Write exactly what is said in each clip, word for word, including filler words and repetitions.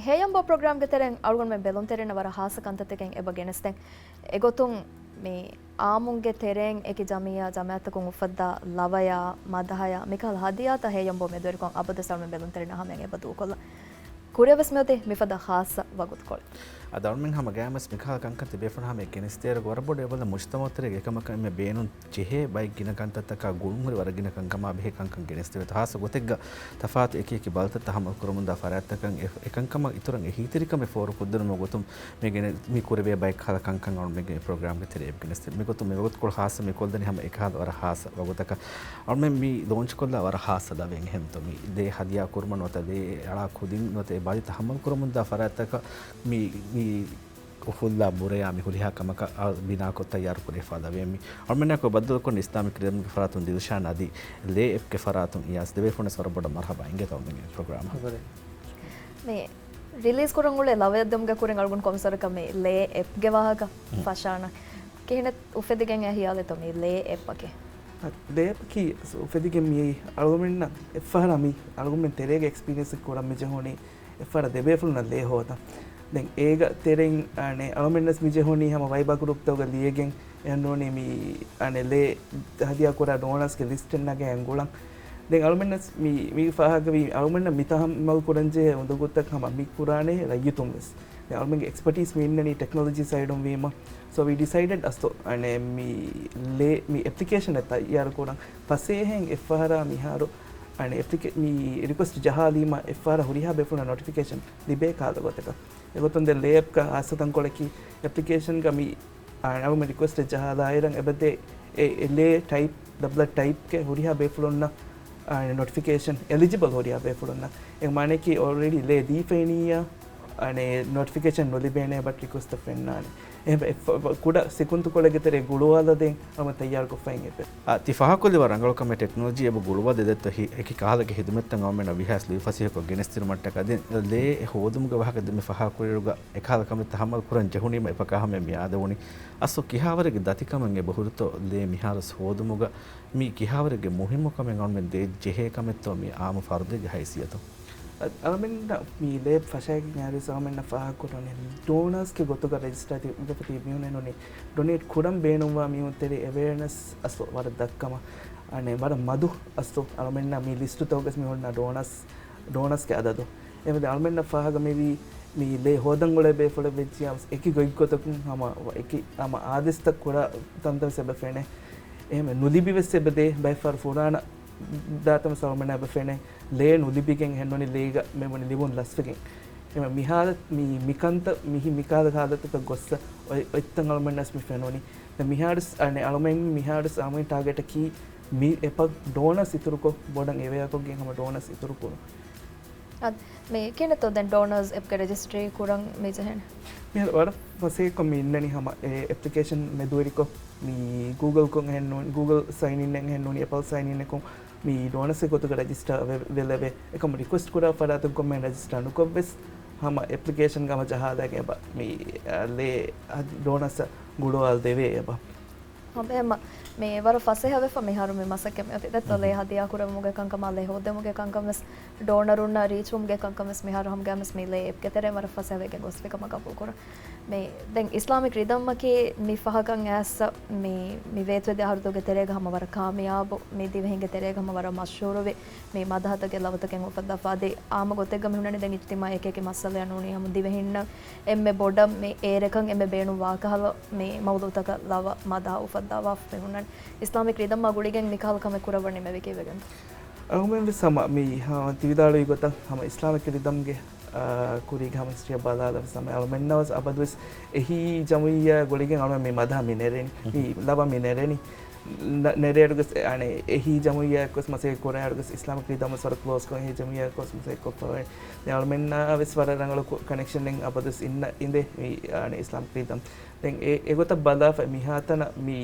ހޭޔަނބޯ ޕްރޮގްރާމްގެ ތެރެއިން އަޅުގަނޑުމެން ބެލުންތެރިންނަށް ވަރަށް ހާއްސަ ކަންތައްތަކެއް އެބަ ގެނެސްދެން. އެގޮތުން މި އާއްމުންގެ ތެރެއިން އެކި ޖަމިއްޔާ ޖަމާއަތަކުން އުފައްދާ ލަވަޔާ، މަދަހަޔާ، މިކަހަލަ ހަދިޔާތައް ހޭޔަނބޯ މެދުވެރިކޮށް އަބަދުވެސް އަޅުމެން ބެލުންތެރިންނާ ހަމަޔަށް އެބަ ދޫކޮށްލަން. ކުރިއަށްވެސް މިއޮތީ މިފަދަ ހާއްސަ ވަގުތުކޮޅެއް. އަދި އަޅުމެން ހަމަ ގައިމުވެސް މިކަހަލަ ކަންކަން ތިބޭފުޅުން ހަމަޔަށް ގެނެސްދޭއިރު ވަރަށް ބޮޑު އެބަލަ މުޖްތަމަޢުތެރޭގެ އެކަމަކަށް އެންމެ ބޭނުން ޖެހޭ ބައެއް ގިނަ ކަންތައްތަކާ ގުޅުންހުރި ވަރަށް ގިނަ ކަންކަމާ ބެހޭ ކަންކަން ގެނެސްދެވޭތޯ. ހާއްސަ ގޮތެއްގަ ތަފާތު އެކި އެކި ބަލިތައްތައް ހަމަލު ކުރަމުންދާ ފަރާތްތަކަށް އެ، އެކަންކަމަށް އިތުރަށް އެހީތެރިކަމެއް ފޯރުކޮށްދިނުމުގެ ގޮތުން މި ގެނެ، މި ކުރެވޭ ބައެއް ކަހަލަ ކަންކަން އަޅުމެންގެ ޕްރޮގްރާމްގެ ތެރެއަށް ގެނެސްދެވޭ. މިގޮތުން މި ވަގުތުކޮޅު ހާއްސަ މި ކޮށްލަނީ ހަމަ އެކަހަލަ ވަރަށް ހާއްސަ ވަގުތަކަށް. އަޅުމެން މި ލޯންޗްކޮށްލާ ވަރަށް ހާއްސަ ލަވައެއް އެހެންތޯ. މި ލޭ ހަދިޔާ ކުރުމަށް ނުވަތަ ލޭ އަޅާ ކުދިން ނުވަތަ އެ ބަލިތައް ހަމަލު ކުރަމުންދާ ފަރާތްތަކަށް މި، މި އުފުއްލާ ބުރަޔާ މި ހުރިހާ ކަމަކަށް އަޅު ބިނާކޮށް ތައްޔާރު ކުރެވިފާ ލަވައެއް މި. އަޅުމެންނާއެކު ބައްދަލުކޮށް އިސްލާމިކް ރިދަމްގެ ފަރާތުން ދިލްޝާން އަދި ލޭ އެޕްގެ ފަރާތުން އިޔާސް ދެބޭފުޅުންވެސް ވަރަށް ބޮޑަށް މަރުޙަބާ އިނގޭތޯ އަޅުމެންގެ ޕްރޮގްރާމަށް. މި ރިލީޒް ކުރަން އުޅޭ ލަވަޔަށް ދެމުގެ ކުރިން އަޅުގަނޑު ކޮންމެ ސަރަކަށް މި ލޭ އެޕްގެ ވާހަކަ ފަށާނަން. ކިހިނެއް އުފެދިގެން އެ ހިޔާލެއްތޯ މި ލޭ އެޕްއަކީ؟ ލޭ އެޕަކީ އުފެދިގެން މިއީ އަޅުގަނޑުމެންނަށް އެއްފަހަރާ މި އަޅުގަނޑުމެން ތެރޭގެ އެކްސްޕީރިއަންސް ކުރަން މި ޖެހުނީ އެއްފަހަރާ ދެބޭފުޅުންނަށް ލޭ ހޯދަން. ދެން އޭގެ ތެރެއިން އަޅުމެންނަސް މި ޖެހުނީ ހަމަ ވައިބާ ގްރޫޕްތަކުގަ ލިޔެގެން އެހެންނޫނީ މި އަނެއް ލޭ ހަދިޔާ ކުރާ ޑޯނާސްގެ ލިސްޓެއް ނަގައި އަނގުޅަން. ދެން އަޅުމެންނަސް މި، މި ފާހަގަވީ އަޅުމެންނަށް މި ތަހައްމަލް ކުރަންޖެހޭ އުނދަގޫތައް ހަމަ މި ކުރާނެ ރައްޔިތުން ވެސް. ދެން އަޅުމެންގެ އެކްސްޕަޓީސް މި އިންނަނީ ޓެކްނޮލޮޖީ ސައިޑުން ވީމަ. So we decided އަސްތު އަނެއް މި ލޭ، މި އެޕްލިކޭޝަނެއް ތައްޔާރު ކުރަން ފަސޭހައިން އެއްފަހަރާ މިހާރު އަނެއް އެޕްލިކޭ، މި ރިކުއެސްޓް ޖަހާލީމަ އެއްފަހަރާ ހުރިހާ ބޭފުޅުންނަށް ނޮޓިފިކޭޝަން ލިބޭ ކަހަލަ ގޮތަކަށް. އެގޮތުން ދެން ލޭ އެޕްގަ ހާއްސަ ތަންކޮޅަކީ އެޕްލިކޭޝަންގަ މި، އާ، އަޅުގަނޑުމެން ރިކުއެސްޓެއް ޖަހާލާއިރަށް އެބަދޭ އެ، އެ ލޭ ޓައިޕް، ދަބްލަ ޓައިޕްގެ ހުރިހާ ބޭފުޅުންނަށް، އާ، ނޮޓިފިކޭޝަން އެލިޖިބަލް ހުރިހާ ބޭފުޅުންނަށް. އެ މާނައަކީ އޯލްރެޑީ ލޭ ދީފައިނިއްޔާ، އަނެއް ނޮޓިފިކޭޝަން ނުލިބޭނެ ބަޓް ރިކުއެސްޓް ފެންނާނެ. އެހެން ކުޑަ ސިކުންތުކޮޅެއްގެ ތެރޭ ގުޅުވާލަދޭން އަޅުމެން ތައްޔާރުކޮށްފައިން އެބަ. އާ، ތި ފާހަގަކޮށްލި ވަރަށް ރަނގަޅު ކަމެއް. ޓެކްނޮލޮޖީ އެބަ ގުޅުވާލަދޭތޯ ހި-، އެކި ކަހަލަ ހިދުމަތްތައް އަޅުމެންނަށް ވީހާވެސް ލުއިފަސޭހަކޮށް ގެނެސްދިނުމަށްޓަކާ. ދެން ލޭ ހޯދުމުގެ ވާހަކަ ދެންމެ ފާހަގަކުރިއިރުގަ އެކަހަލަ ކަމެއް ތަހައްމަލް ކުރަން ޖެހުނީމަ އެފަކާ ހަމަ މި އާދެވުނީ. އަސްލު ކިހާވަރެއްގެ ދަތިކަމެއް އެބަ ހުރިތޯ ލޭ މިހާރުވެސް ހޯދުމުގަ މި ކިހާވަރެއްގެ މުހިއްމު ކަމެއް އަޅުމެން ދޭ ޖެހޭ ކަމެއްތޯ މި އާއްމު ފަރުދެއްގެ ހައިސިއްޔަތުން؟ އަ-، އަޅުމެންނަށް މި ލޭ އެޕް ފަށައިގެން އައިރުވެސް އަޅުމެންނަށް ފާހަގަކުރަނީ ޑޯނާސްގެ ގޮތުގަ ރެޖިސްޓާ ތި-، ވެފަ ތިބި މީހުން އެންނުނީ ޑޮނޭޓް ކުރަން ބޭނުންވާ މީހުން ތެރޭ އެވެއަރނަސް އަސްލު ވަރަށް ދަށްކަމަށް، އަނެއް ވަރަށް މަދު އަސްލު އަޅުމެންނަށް މި ލިސްޓުތަކުގަސް މި ހުންނަ ޑޯނާސް، ޑޯނާސްގެ އަދަދު. އެމެދު އަޅުމެންނަށް ފާހަގަ މިވީ މި ލޭ ހޯދަން އުޅޭ ބޭފުޅެއް ވެއްޖިޔާ އެކި ގޮތްގޮތަކުން ހަމަ އެކި ހަމަ އާދޭސްތައް ކުރާ ތަންތަން ވެސް އެބަ ފެނޭ. އެހެން ނުލިބި ވެސް އެބަ ދޭ ބައެއް ފަހަރު ފުރާނަ ދާތަން ވެސް އަޅުމެންނަށް އެބަ ފެނޭ. ލޭ ނުލިބިގެން އެހެންނޫނީ ލޭގަ މި ބުނި ލިބުން ލަސްވެގެން. އެމެ މިހާރަ މި، މިކަންތައް މިހި މިކާލަ ހާލަތަކަށް ގޮއްސަ އޮތް، އޮތްތަން އަޅުމެންނަސް މި ފެނުނީ. ދެން މިހާރުސް އަނެ އަޅުމެން މިހާރުސް އަޅުމެން ޓާގެޓަކީ މި އެޕަށް ޑޯނަސް އިތުރުކޮށް ބޮޑަށް އެވެއަކޮށްގެން ހަމަ ޑޯނަސް އިތުރު ކުރުން. އަދި މި ކިހިނެއްތޯ ދެން ޑޯނަސް އެޕްގެ ރެޖިސްޓްރީ ކުރަން މި ޖެހެނީ؟ މިހާރު ވަރަށް ފަސޭހަކޮށް މި އިންނަނީ ހަމަ އެ އެޕްލިކޭޝަން މެދުވެރިކޮށް މި ގޫގަލްކޮށް އެހެންނޫން، ގޫގަލް ސައިން އިންއެއް އެހެންނޫނީ އެޕަލް ސައިން އިންއެކުން މި ޑޯނަސްގެ ގޮތުގަ ރެޖިސްޓާ ވެ-، ވެލެވޭ. އެކަމަށް ރިކުއެސްޓް ކުރާ ފަރާތުން ކޮންމެ ރެޖިސްޓާ ނުކޮށްވެސް ހަމަ އެޕްލިކޭޝަން ހަމަ ޖަހާލައިގެން އެބަ މި، އަ، ލޭ އަދި ޑޯނަސް ގުޅުވާލަދެވޭ އެބަ. ހަމަ އެހެންމަ މި ވަރަށް ފަސޭހަވެފަ މިހާރު މި މަސައްކަތް މި އޮތީ. ދެއްތޯ ލޭ ހަދިޔާ ކުރެވުމުގެ ކަންކަމާ ލޭ ހޯދެމުގެ ކަންކަން ވެސް ޑޯނަރުންނާ ރީޗްވުމުގެ ކަންކަން ވެސް މިހާރު ހަމަގައިމުވެސް މި ލޭ އެޕްގެ ތެރެއިން ވަރަށް ފަސޭހަވެގެން ގޮސްފި ކަމަށް ގަބޫލުކުރަން. މި ދެން އިސްލާމިކް ރިދަމްއަކީ މި ފަހަކަށް އައިސް މި، މި ވޭތުވެދިޔަ އަހަރުތަކުގެ ތެރޭގަ ހަމަ ވަރަށް ކާމިޔާބު، މި ދިވެހިންގެ ތެރޭގަ ހަމަ ވަރަށް މަޝްހޫރުވި މި މަދަހަތަކެއް ލަވަތަކެއް އުފައްދާފަ އަދި އާއްމު ގޮތެއްގަ މި ހުންނަނީ ދެން އިޖްތިމާޢީ އެކި އެކި މައްސަލައާ ނޫނީ ހަމަ ދިވެހިންނަށް އެންމެ ބޮޑަށް މި އޭރަކަށް އެންމެ ބޭނުންވާ ކަހަލަ މި މައުޟޫޢުތަކަށް ލަވަ މަދަހަ އުފައްދާވާފަ މި ހުންނަނީ. އިސްލާމިކް ރިދަމްއާ ގުޅިގެން މިކަހަލަ ކަމެއް ކުރައްވަނީ މި ވެކި ވެގެން. އަޅުމެން ވެސް ހަމަ މި، ހަ، ތި ވިދާޅުވި ގޮތަށް ހަމަ އިސްލާމިކް ރިދަމްގެ، އާ، ކުރީގެ ހަމަ ހިސްޓްރީއަށް ބަލާލަވެސް ހަމަ އަޅުމެންނަށް ވެސް އަބަދުވެސް އެހީ ޖަމުއިއްޔާ ގުޅިގެން އަޅުމެން މި މަދަހަ މި ނެރެނީ، މި ލަވަ މި ނެރެނީ. ނަ-، ނެރޭއިރުގަސް، އަނެ، އެހީ ޖަމުއިއްޔާއެއްގަސް މަސައްކަތް ކުރާއިރުގަސް އިސްލާމިކް ރިދަމް ވެސް ވަރަށް ކްލޯސްކޮށް އެހީ ޖަމުއިއްޔާއެއްގަސް މަސައްކަތް ކޮށްފަވޭ. ދެން އަޅުމެންނާ ވެސް ވަރަށް ރަނގަޅު ކޮ-، ކަނެކްޝަނެއް އަބަދުވެސް އިންނަ އިނދެ މި، އަނެ، އިސްލާމިކް ރިދަމް. ދެން އެ، އެގޮތަށް ބަލާފަ މިހާތަނަށް މި،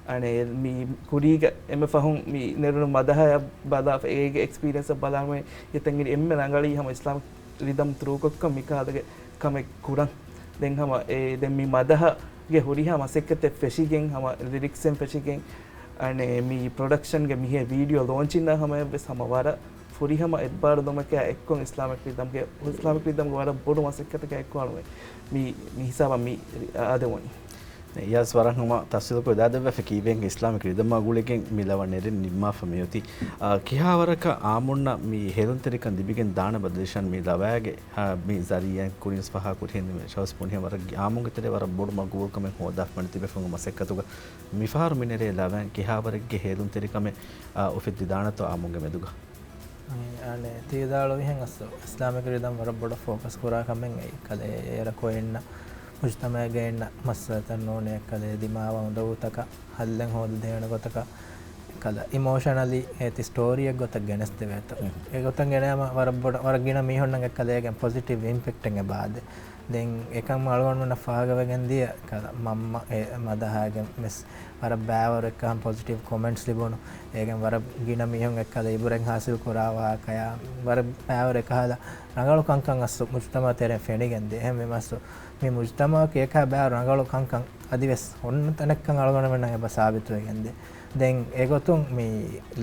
އަނެ، މި ކުރީގަ އެންމެ ފަހުން މި ނެރުނު މަދަހައަށް ބަލާފަ، އޭގެ އެކްސްޕީރިއެންސަށް ބަލާމަ އެތަންގެ އެންމެ ރަނގަޅީ ހަމަ އިސްލާމިކް ރިދަމް ތްރޫކޮށްކަން މިކާލަގެ ކަމެއް ކުރަން. ދެން ހަމަ އެ، ދެން މި މަދަހަގެ ހުރިހާ މަސައްކަތެއް ފެށިގެން، ހަމަ ލިރިކްސްއެއް ފެށިގެން، އަނެ، މި ޕްރޮޑަކްޝަންގެ މިހޭ ވީޑިއޯ ލޯންޗިންއާ ހަމަޔަށްވެސް ހަމަ ވަރަށް ފުރިހަމަ އެއްބާރުލުމަކާ އެއްކޮށް އިސްލާމިކް ރިދަމްގެ، އިސްލާމިކް ރިދަމްގެ ވަރަށް ބޮޑު މަސައްކަތަކާ އެއްކޮށް އަޅުގަނޑު މި، މި ހިސާބަށް މި އާދެވުނީ. އިޔާސް ވަރަށް ހަމަ ތަފްސީލުކޮށް ދާދެއްވާފަ ކީއްވެގެން އިސްލާމިކް ރިދަމާ ގުޅިގެން މި ލަވަ ނެރެން ނިންމާފަ މިއޮތީ. އާ، ކިހާވަރަކަށް އާމުންނަށް މި ހޭލުންތެރިކަން ލިބިގެން ދާނެބާ ދެށަން މި ލަވައިގެ، އާ، މި ޒަރީއާއިން ކުރިންސް ފަހާ ކުރިހެން ދެން ޝަވަސް ބުނިހެން ވަރަށް އާމުންގެ ތެރޭ ވަރަށް ބޮޑު މަގުބޫލުކަމެއް ހޯދާފަ މި ތިބޭފުޅުންގެ މަސައްކަތުގަ މިފަހަރު މި ނެރޭ ލަވައިން ކިހާވަރެއްގެ ހޭލުންތެރިކަމެއް، އާ، އުފެއްދިދާނެތޯ އާމުންގެ މެދުގަ؟ މި އަނެއް ތި ވިދާޅުވިހެން އަސްލު އިސްލާމިކް ރިދަމް ވަރަށް ބޮޑަށް ފޯކަސް ކުރާ ކަމެއް އެއީ. ކަލޭ އޭރަކު އިންނަ މުޖްތަމައެއްގަ އިންނަ މައްސަލަތައް ނޫނޭ، ކަލޭ ދިމާވާ އުނދަގޫތަކަށް ހައްލެއް ހޯދަދޭނެ ގޮތަކަށް ކަލަ އިމޯޝަނަލީ އޭތި ސްޓޯރީއެއް ގޮތަށް ގެނެސްދެވޭތޯ. އެގޮތަށް ގެނަޔާމަ ވަރަށް ބޮޑަށް، ވަރަށް ގިނަ މީހުންނަށް އެ ކަލޭގެން ޕޮޒިޓިވް އިމްޕެކްޓެއް އެބައާދޭ. ދެން އެކަން އަޅުގަނޑުމެންނަށް ފާހަގަވެގެން ދިޔަ ކަލަ މަންމަ އެ މަދަހާގެން ވެސް ވަރަށް ބައިވަރު އެއްކަހަން ޕޮޒިޓިވް ކޮމެންޓްސް ލިބުނު. އޭގެން ވަރަށް ގިނަ މީހުން އެއްކަލަ އިބުރެއް ހާސިލް ކުރާ ވާހަކަޔާ ވަރަށް ބައިވަރު އެކަހަލަ ރަނގަޅު ކަންކަން އަސްލު މުޖްތަމައު ތެރެއިން ފެނިގެން ދޭ. އެހެންވީމަ އަސްލު މި މުޖްތަމައަކީ އެކަހަ ބައިވަރު ރަނގަޅު ކަންކަން އަދިވެސް އޮންނަ ތަނެއްކަން އަޅުގަނޑުމެންނަށް އެބަ ސާބިތުވެގެން ދޭ. ދެން އެގޮތުން މި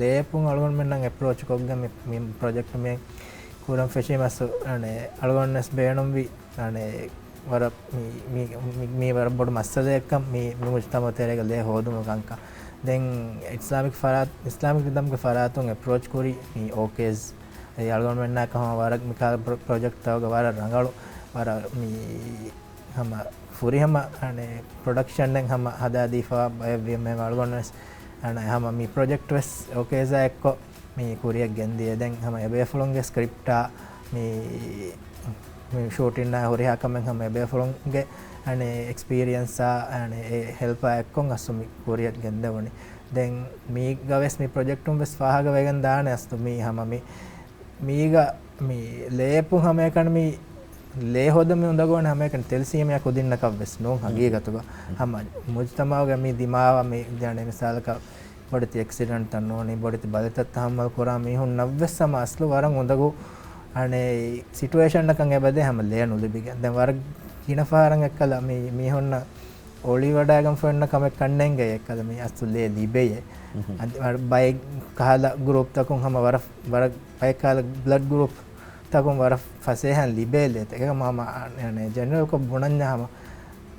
ލޭއަޕުން އަޅުގަނޑުމެންނަށް އެޕްރޯޗް ކޮށްގެން މި، މި ޕްރޮޖެކްޓް މި ކުރަން ފެށީމަ އަސްލު އަނެއް އަޅުގަނޑުވެސް ބޭނުންވި އަނެއް ވަރަށް މި، މި، މި، މީ ވަރަށް ބޮޑު މައްސަލައެއްކަން މި، މި މުޖްތަމައު ތެރޭގަ ލޭ ހޯދުމުގެ ކަންކަން. ދެން އިސްލާމިކް ފަރާތް، އިސްލާމިކް ރިދަމްގެ ފަރާތުން އެޕްރޯޗް ކުރި މި އޯކޭސް. އެ އަޅުގަނޑުމެންނާ ކަހަމަ ވަރަށް މިކާ ޕްރޮ-، ޕްރޮޖެކްޓްތަކުގަ ވަރަށް ރަނގަޅު، ވަރަށް މި ހަމަ ފުރިހަމަ އަނެއް ޕްރޮޑަކްޝަންއެއް ހަމަ ހަދާދީފަ ބައެއްވި މެ އަޅުގަނޑުވެސް އަނެއް ހަމަ މި ޕްރޮޖެކްޓް ވެސް އޯކޭސްއާ އެއްކޮށް މި ކުރިއަށް ގެންދިޔަ. ދެން ހަމަ އެބޭފުޅުންގެ ސްކްރިޕްޓާ މި، މި ޝޫޓިންއާ ހުރިހާ ކަމެއް ހަމަ އެބޭފުޅުންގެ އަނެއް އެކްސްޕީރިއެންސާ އަނެއް އެ ހެލްޕާ އެއްކޮށް އަސްލު މި ކުރިއަށް ގެންދެވުނީ. ދެން މީގަ ވެސް މި ޕްރޮޖެކްޓުން ވެސް ފާހަގަވެގެން ދާނެ އަސްލު މީ ހަމަ މި، މީގަ މި ލޭއަޕުން ހަމައެކަނި މި ލޭ ހޯދަން މި އުނދަގޫވަނީ ހަމައެކަނި ތެލްސީމްއާ ކުދިންނަކަށް ވެސް ނޫން. ހަގީގަތުގަ ހަމަ މުޖްތަމައުގަ މި ދިމާވާ މި ދެން މިސާލަކަށް ބޮޑެތި އެކްސިޑެންޓްތައް ނޫނީ، ބޮޑެތި ބަލިތައްތައް ތަހައްމަލް ކުރާ މީހުންނަށްވެސް ހަމަ އަސްލު ވަރަށް އުނދަގޫ އަނެއް ސިޓުއޭޝަންއަކަށް އެބަދޭ ހަމަ ލޭ ނުލިބިގެން. ދެން ވަރަށް ގިނަ ފަހަރަށް އެއްކަލަ މި މީހުންނަށް އޮޅިވަޑައިގަންފަ އޮންނަ ކަމެއް ކަންނޭނގެ އެއްކަލަ މި އަސްލު ލޭ ލިބެޔޭ. އަދި ވަރަށް ބައެއް ކަހަލަ ގްރޫޕްތަކުން ހަމަ ވަރަށް، ވަރަށް ބައެއް ކަހަލަ ބްލަޑް ގްރޫޕް ތަކުން ވަރަށް ފަސޭހައިން ލިބޭ ލޭތައް. އެކަމަ ހަމަ، އަނެއް، ޖެނެރަލްކޮށް ބުނަންޏާ ހަމަ،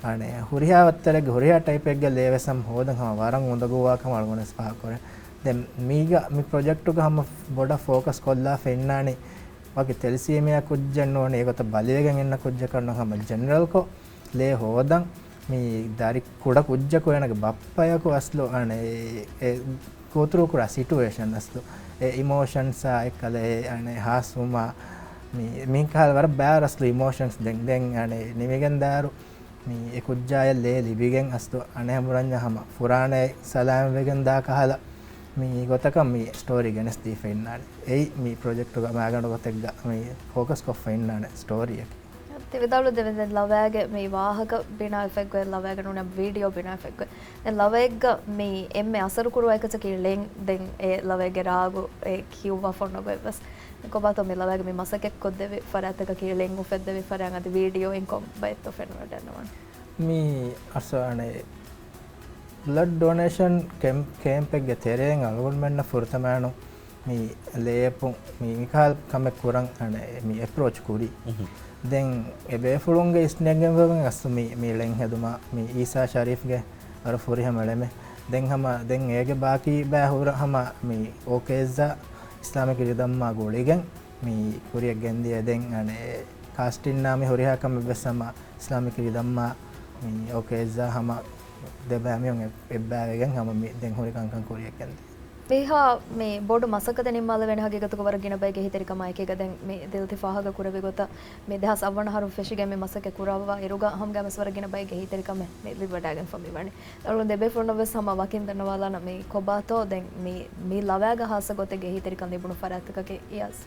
އަނެއް، ހުރިހާ ވައްތަރެއްގެ ހުރިހާ ޓައިޕެއްގެ ލޭ ވެސް ހަމަ ހޯދަން ހަމަ ވަރަށް އުނދަގޫވާ ކަމަށް އަޅުގަނޑުވެސް ފާހަގަކުރޭ. ދެން މީގަ މި ޕްރޮޖެކްޓުގަ ހަމަ ބޮޑަށް ފޯކަސް ކޮށްލާފަ އިންނާނީ ވަކި ތެލްސީމްއާ ކުއްޖެއް ނޫނީ، އެގޮތަށް ބަލިވެގެން އިންނަ ކުއްޖަކަށް ނޫން، ހަމަ ޖެނެރަލްކޮށް ލޭ ހޯދަން މި ދަރި ކުޑަ ކުއްޖަކު އޭނަގެ ބައްޕަޔަކު އަސްލު އަނެއް އެ ގޯތުރުކުރާ ސިޓުއޭޝަން އަސްލު އެ އިމޯޝަންސާ އެއްކަލަ އެ އަނެއް ހާސްވުމާ މި، މިކަހަލަ ވަރަށް ބާރަސްލު އިމޯޝަންސް ދެން، ދެން އަނެއް ނިމިގެންދާއިރު މި އެ ކުއްޖާޔަށް ލޭ ލިބިގެން އަސްލު އަނެއް ހަމަ ރަންޏަށް ހަމަ ފުރާނައެއް ސަލާމަތްވެގެން ދާ ކަހަލަ މި ގޮތަކަށް މި ސްޓޯރީ ގެނެސްދީފަ އިންނާނެ. އެއީ މި ޕްރޮޖެކްޓުގަ މައިގަނޑު ގޮތެއްގަ މި ފޯކަސް ކޮށްފަ އިންނާނެ ސްޓޯރީއަކީ. ތި ވިދާޅުވި ދެން ލަވައިގެ މި ވާހަކަ ބިނާވެފައި ގޮތް، ލަވައިގަ ނޫނީ ވީޑިއޯ ބިނާވެފައި ގޮތް. ދެން ލަވައެއްގަ މި އެންމެ އަސަރު ކުރުވާ އެކަކަކީ ޅެން. ދެން އެ ލަވައެއްގެ ރާގު އެ ކިޔުއްވާފަ އޮންނަ ގޮތް ވެސް. ކޮބާތޯ މި ލަވައިގަ މި މަސައްކަތް ކޮށްދެވި ފަރާތްތަކަކީ ޅެން އުފެއްދެވި ފަރާތް އަދި ވީޑިއޯއިން ކޮށް ބައެއްތޯ ފެނުނު ދެންނެވުނު. މި އަސްލު އަނެއް ބްލަޑް ޑޮނޭޝަން ކެމްޕް، ކޭމްޕެއްގެ ތެރެއިން އަޅުގަނޑުމެންނަށް ފުރަތަމައިނު މި ލޭއަޕުން މި، މިކަހަލަ ކަމެއް ކުރަން އަނެއް މި އެޕްރޯޗް ކުރީ. ދެން އެބޭފުޅުންގެ އިސްނެގެންވެގެން އަސްލު މި، މި ޅެން ހެދުމަށް މި އީސާ ޝަރީފްގެ ވަރަށް ފުރިހަމަ ޅެމެއް. ދެން ހަމަ ދެން އޭގެ ބާކީ ބައި ހުރަ ހަމަ މި އޯކޭސްއާ އިސްލާމިކް ރިދަމްއާ ގުޅިގެން މި ކުރިއަށް ގެންދިޔަ. ދެން އަނެއް ކާސްޓިންއާ މި ހުރިހާ ކަމެއް ވެސް ހަމަ އިސްލާމިކް ރިދަމްއާ މި އޯކޭސްއާ ހަމަ ދެބައިމީހުން އެ-، އެއްބައިވެގެން ހަމަ މި ދެން ހުރި ކަންކަން ކުރިއަށް ގެންދިޔަ. މިހާ މި ބޮޑު މަސައްކަތެއް ނިންމާލެވޭނެ ހަގީގަތުގަ ވަރަށް ގިނަ ބައެއްގެ އެހީތެރިކަމާ އެކީގަ ދެން މި ދިލްތި ފާހަގަ ކުރެއްވި ގޮތަށް މި ދެހާސް އަށްވަނަ އަހަރުން ފެށިގެން މި މަސައްކަތް ކުރައްވާ އިރުގަ ހަމަގައިމުވެސް ވަރަށް ގިނަ ބައެއްގެ އެހީތެރިކަމެއް މި ލިބިވަޑައިގެންފަ މިވަނީ. އަޅުގަނޑު ދެބޭފުޅުންނަށް ވެސް ހަމަ ވަކިން ދަންނަވާލާނަން މި ކޮބާތޯ ދެން މި، މި ލަވައިގަ ހާއްސަ ގޮތެއްގެ އެހީތެރިކަން ލިބުނު ފަރާތްތަކަކީ އިޔާސް.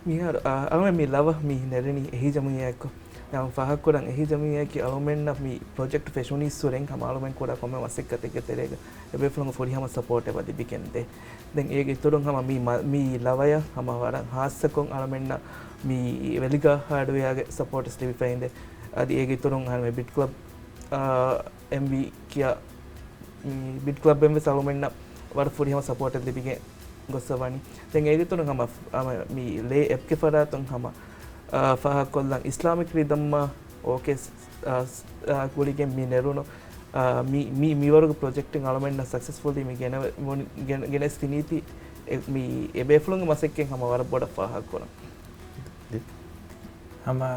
މިހާރު، އާ، އަޅުމެން މި ލަވަ މި ނެރެނީ އެހީ ޖަމިއްޔާއެއްކޮށް. ދެން ފާހަގަކުރަން އެހީ ޖަމިއްޔާއަކީ އަޅުމެންނަށް މި ޕްރޮޖެކްޓް ފެށުނީއްސުރެން ހަމަ އަޅުމެން ކުރާ ކޮންމެ މަސައްކަތެއްގެ ތެރޭގަ އެބޭފުޅުންގެ ފުރިހަމަ ސަޕޯޓް އެބަ ލިބިގެންދޭ. ދެން އޭގެ އިތުރުން ހަމަ މި މަ-، މި ލަވަޔަށް ހަމަ ވަރަށް ހާއްސަކޮށް އަޅުމެންނަށް މި ވެލިގަ ހާޑްވެއާގެ ސަޕޯޓް ވެސް ލިބިފައިންދޭ. އަދި އޭގެ އިތުރުން ހަމަ ބިޑް ކްލަބް، އާ، އެމްވީ ކިޔާ، މި ބިޑް ކްލަބްއިން ވެސް އަޅުމެންނަށް ވަރަށް ފުރިހަމަ ސަޕޯޓެއް ލިބިގެން ގޮސް ވަނީ. ދެން އޭގެ އިތުރުން ހަމަ، ހަމަ މި ލޭ އެޕްގެ ފަރާތުން ހަމަ، އާ، ފާހަގަކޮށްލަން އިސްލާމިކް ރިދަމްއާ އޯކޭސް، އާ، ގުޅިގެން މި ނެރުނު، އާ، މި، މި، މިވަރުގެ ޕްރޮޖެކްޓެއް އަޅަމެންނަށް ސަކްސެސްފުލީ މި ގެނެ-، ގެނެ-، ގެނެސްދިނީތީ، އެ، މި އެބޭފުޅުންގެ މަސައްކަތް ހަމަ ވަރަށް ބޮޑަށް ފާހަގަކުރަން. ހަމަ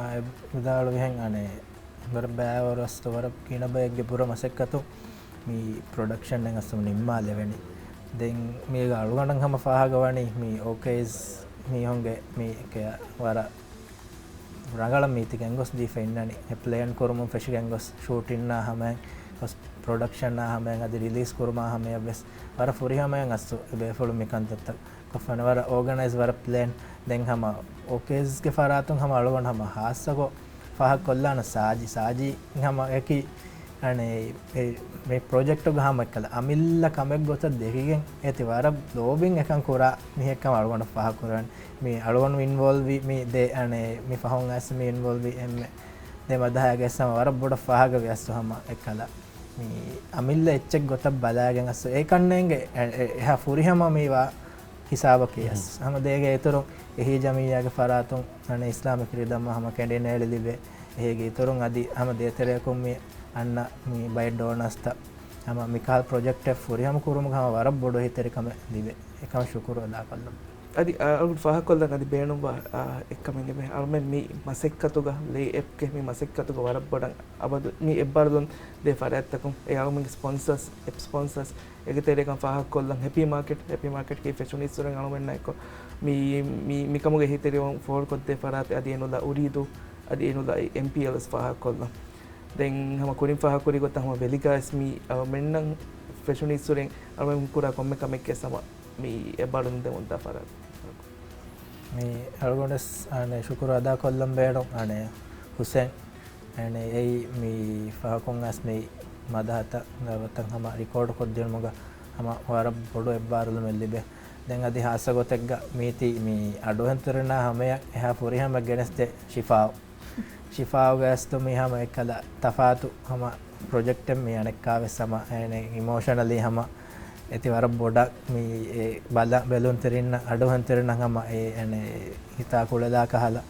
ވިދާޅުވިހެން އަނެއް ވަރަށް ބައިވަރު އަސްތު ވަރަށް ގިނަ ބައެއްގެ ބުރަ މަސައްކަތު މި ޕްރޮޑަކްޝަން އެއް އަސްތު ނިންމާލެވެނީ. ދެން މީގަ އަޅުގަނޑަށް ހަމަ ފާހަގަވަނީ މި އޯކޭސް މީހުންގެ މި ކެ-، ވަރަށް ރަނގަޅަށް މީތި ގެންގޮސް ދީފަ އިންނަނީ. އެ ޕްލޭން ކުރުމުން ފެށިގެންގޮސް ޝޫޓިންނާ ހަމައިން ގޮސް ޕްރޮޑަކްޝަންއާ ހަމައިން އަދި ރިލީޒް ކުރުމާ ހަމަޔަށް ވެސް ވަރަށް ފުރިހަމަޔަށް އަސްތު އެ ބޭފުޅުން މި ކަންތައްތައް ކޮށްފަނެ ވަރަށް އޯގަނައިޒް ވަރަށް ޕްލޭން. ދެން ހަމަ އޯކޭސްގެ ފަރާތުން ހަމަ އަޅުގަނޑު ހަމަ ހާއްސަކޮށް ފާހަގަކޮށްލާނަ ސާޖި، ސާޖި ހަމަ އެކި އަނެ އެ، މި ޕްރޮޖެކްޓުގަ ހަމަ އެއްކަލަ އަމިއްލަ ކަމެއް ގޮތަށް ދެކިގެން އޭތި ވަރަށް ލޯބިން އެކަން ކުރާ މީހެއްކަމަށް އަޅުގަނޑަށް ފާހަގަކުރަން. މި އަޅުގަނޑު އިންވޯލްވި މި ދެ އަނެ މި ފަހުން އައިސް މި އިންވޯލްވި އެންމެ ދެ މަދަހާގެ އަސް ހަމަ ވަރަށް ބޮޑަށް ފާހަގަވި އަސް ހަމަ އެއްކަލަ. މި އަމިއްލަ އެއްޗެއް ގޮތަށް ބަލާގެން އަސް އެކަންނޭނގެ އެ-، އެ-، އެހާ ފުރިހަމަ މި ވާ ހިސާބަކީ އަސް. ހަމަ ދޭގެ އިތުރުން އެހީ ޖަމިއްޔާގެ ފަރާތުން އަނެ އިސްލާމިކް ރިދަމް ހަމަ ކެނޑިނޭޅި ލިބޭ. އެހީގެ އިތުރުން އަދި ހަމަ ދޭތެރެއަކުން މި އަންނަ މި ބައެއް ޑޯނާސްތައް ހަމަ މިކަހަލަ ޕްރޮޖެކްޓެއް ފުރިހަމަ ކުރުމުގެ ހަމަ ވަރަށް ބޮޑު އެހީތެރިކަމެއް ލިބޭ. އެކަމަށް ޝުކުރު އަދާކޮށްލަން. އަދި އަޅުގަނޑު ފާހަގަކޮށްލަން އަދި ބޭނުންވާ، އާ، އެއްކަމެއް ނިމޭ. އަޅުމެން މި މަސައްކަތުގަ، ލޭ އެޕްގެ މި މަސައްކަތުގަ ވަރަށް ބޮޑަށް އަބަދު މި އެއްބާރުލުން ދޭ ފަރާތްތަކުން އެ އަޅުމެންގެ ސްޕޮންސަރސް، އެޕް ސްޕޮންސަރސް، އޭގެ ތެރޭގަ ފާހަގަކޮށްލަން ހެޕީ މާކެޓް، ހެޕީ މާކެޓްގެ ފެށުނީއްސުރެން އަޅުމެންނާއެކު މި، މި، މިކަމުގެ އެހީތެރިވުން ފޯރުކޮށްދޭ ފަރާތެއް އަދި އެނުލާ އުރީދޫ އަދި އެނުލާ އެމްޕީއެލް ވެސް ފާހަގަކޮށްލަން. ދެން ހަމަ ކުރިން ފާހަގަކުރި ގޮތަށް ހަމަ ވެލިގައިސް މި އަޅުމެންނަށް ފެށުނީއްސުރެން އަޅުމެން ކުރާ ކޮންމެ ކަމެއްގެ ހަމަ މި އެއްބާރުލުން ދެމުންދާ ފަރާތް. މި އަޅުގަނޑުވެސް އަނެ ޝުކުރު އަދާކޮށްލަން ބޭނުން އަނެ ހުސެން. އަނެ އެއީ މި ފަހަކުން އަސް މި މަދަހަތައް ދައުވަތަށް ހަމަ ރިކޯޑު ކޮށްދިނުމުގަ ހަމަ ވަރަށް ބޮޑު އެއްބާރުލުމެއް ލިބޭ. ދެން އަދި ހާއްސަ ގޮތެއްގަ މީތި މި އަޑުއެހުންތެރިންނާ ހަމަޔަށް އެހާ ފުރިހަމަ ގެނެސްދޭ ޝިފާއު. ޝިފާއުގެ އަސްތު މި ހަމަ އެއްކަލަ ތަފާތު ހަމަ ޕްރޮޖެކްޓެއް މި އަނެއްކާވެސް ހަމަ އެނެ އިމޯޝަނަލީ ހަމަ އެތި ވަރަށް ބޮޑަށް މި އެ ބަލަ ބެލުންތެރިންނަށް އަޑުއެހުންތެރިންނަށް ހަމަ އެ އެނެ ހިތާ ކުޅެލާ ކަހަލަ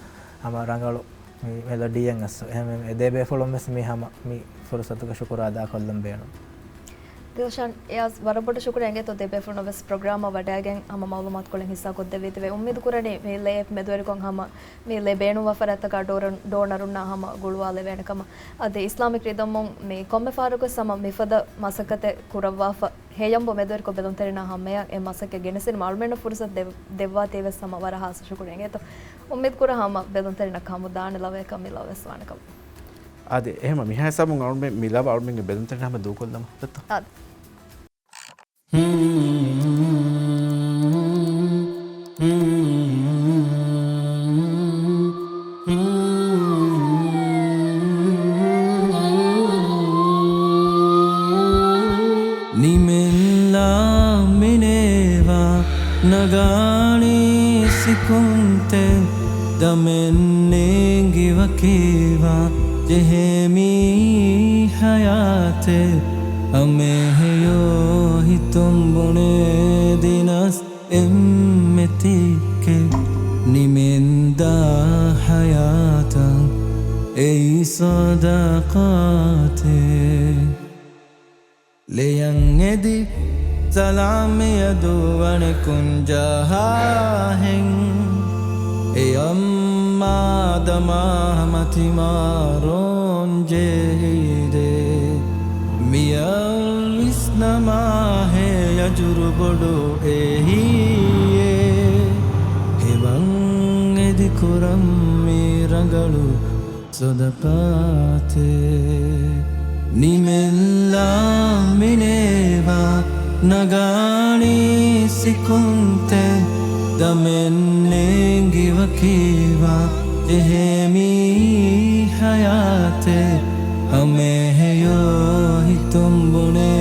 ހަމަ ރަނގަޅު މި މެލޮޑީއެއް އަސްތު. އެހެންވެ އެ ދެ ބޭފުޅުން ވެސް މި ހަމަ މި ފުރުސަތުގަ ޝުކުރު އަދާކޮށްލަން ބޭނުން. ދިލްޝާން އިޔާޒް، ވަރަށް ބޮޑަށް ޝުކުރު އެނގޭތޯ ދެ ބޭފުޅުންނަށް ވެސް ޕްރޮގްރާމަށް ވަޑައިގެން ހަމަ މައުލޫމާތުކޮޅެއް ހިއްސާ ކޮށްދެއްވީތެވެ. އުއްމީދު ކުރަނީ މި ލޭ އެޕް މެދުވެރިކޮށް ހަމަ މި ލޭ ބޭނުންވާ ފަރާތްތަކާ ޑޯރަ-، ޑޯނަރުންނާ ހަމަ ގުޅުވާލެވޭނެ ކަމަށް. އަދި އިސްލާމިކް ރިދަމުން މި ކޮންމެ ފަހަރަކުވެސް ހަމަ މިފަދަ މަސައްކަތެއް ކުރައްވާފަ. ހެޔަނބު މެދުވެރިކޮށް ބެލުންތެރިންނާ ހަމަޔަށް އެ މަސައްކަތް ގެނެސްދިނުމަށް އަޅުމެންނަށް ފުރުސަތު ދެ-، ދެއްވާތީވެސް ހަމަ ވަރަށް ހާއްސަ ޝުކުރު އެނގޭތޯ. އުއްމީދު ކުރާ ހަމަ ބެލުންތެރިންނަށް ހަމަ ދާނެ ލަވަޔަކަށް މި ލަވަ ވެސް ވާނެ ކަމަށް. އާދެ، އެހެމަ މިހާ ހިސާބުން އަޅުމެން މި ލަވަ އަޅުމެންގެ ބެލުންތެރިން ހަމަ ދޫކޮށްލަމު ދެއްތޯ؟ އާދެ. ނިމެންލާ މިނޭވާ ނަގާނީ ސިކުންތެއް، ދަމެއް ނޭނގި ވަކީވާ ޖެހޭ މީ ހަޔާތެއް. ހަމައެހެޔޯ ހިތުން ބުނޭ ދިނަސް އެންމެ ތިއްކެއް، ނިމެންދާ ހަޔާތަށް އެއީ ސަދަޤާތެއް. ލެޔަން އެދި ސަލާމިއަދު ވަނެ ކުންޖާހާހެން، އެ އައްމާ ދަމާ މަތިމާރޯން ޖެހިދޭ. މިއަށް ވިސްނަމާހޭ އަޖުރު ބޮޑު އެހީއޭ، ހެވަން އެދި ކުރަން މީ ރަނގަޅު ސަދަޤާތެއް. ނިމެންލާ މިނޭވާ ނަގާނީ ސިކުންތެއް، ދަމެއް ނޭނގި ވަކީވާ ޖެހޭ މީ ހަޔާތެއް. ހަމައެހެޔޯ ހިތުން ބުނޭ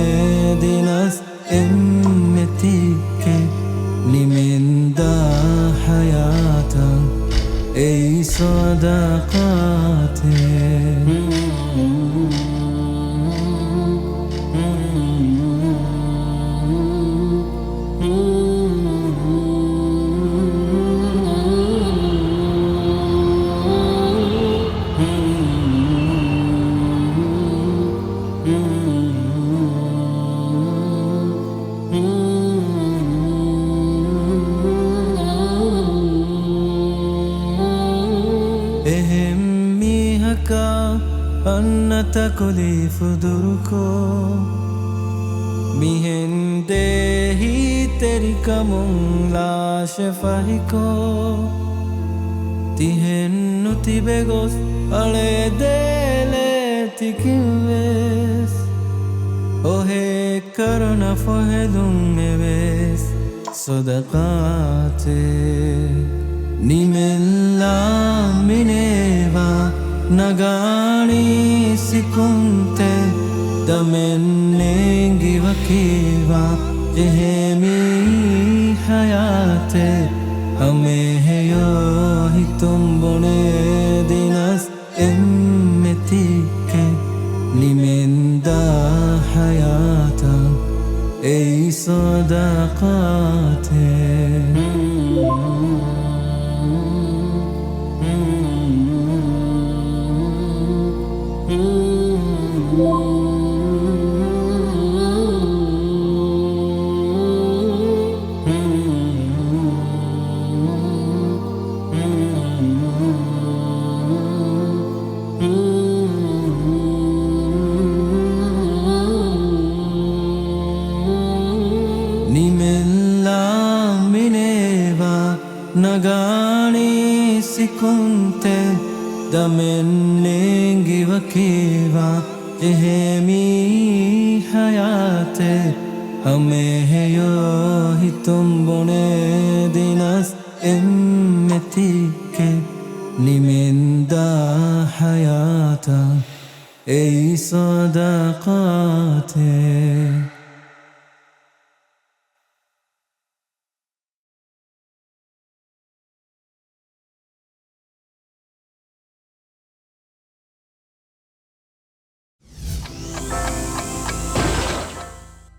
ދިނަސް އެންމެ ތިއްކެއް، ނިމެންދާ ހަޔާތަށް އެއީ ސަދަޤާތެއް. އަންނަ ތަކުލީފު ދުރުކޮށް، މިހެން ދޭހިތެރިކަމުން ލާށެ ފަހިކޮށް، ތިހެން ނުތިބެ ގޮސް އަޅޭ ދޭލޭ ތިކިންވެސް. އޮހޭ ކަރުނަ ފޮހެލުން އެވެސް ސޮދަޤާތެއް. ނިމެންލާ މިނޭވާ ނަގާނީ ސިކުންތެއް، ދަމެއް ނޭނގި ވަކިވާ ޖެހޭ މީ ޙަޔާތެއް. ހަމައެހެޔޯ ހިތުން ބުނޭ ދިނަސް އެންމެ ތިއްކެއް، ނިމެންދާ ޙަޔާތަށް އެއީ ޞަދަޤާތެއް. ނިމެންލާ މިނޭވާ ނަގާނީ ސިކުންތެއް، ދަމެއް ނޭނގި ވަކިވާ ޖެހޭ މީ ޙަޔާތެއް. ހަމައެހެޔޯ ހިތުން ބުނޭ ދިނަސް އެންމެ ތިއްކެއް، ނިމެންދާ ޙަޔާތަށް އެއީ ޞަދަޤާތެއް.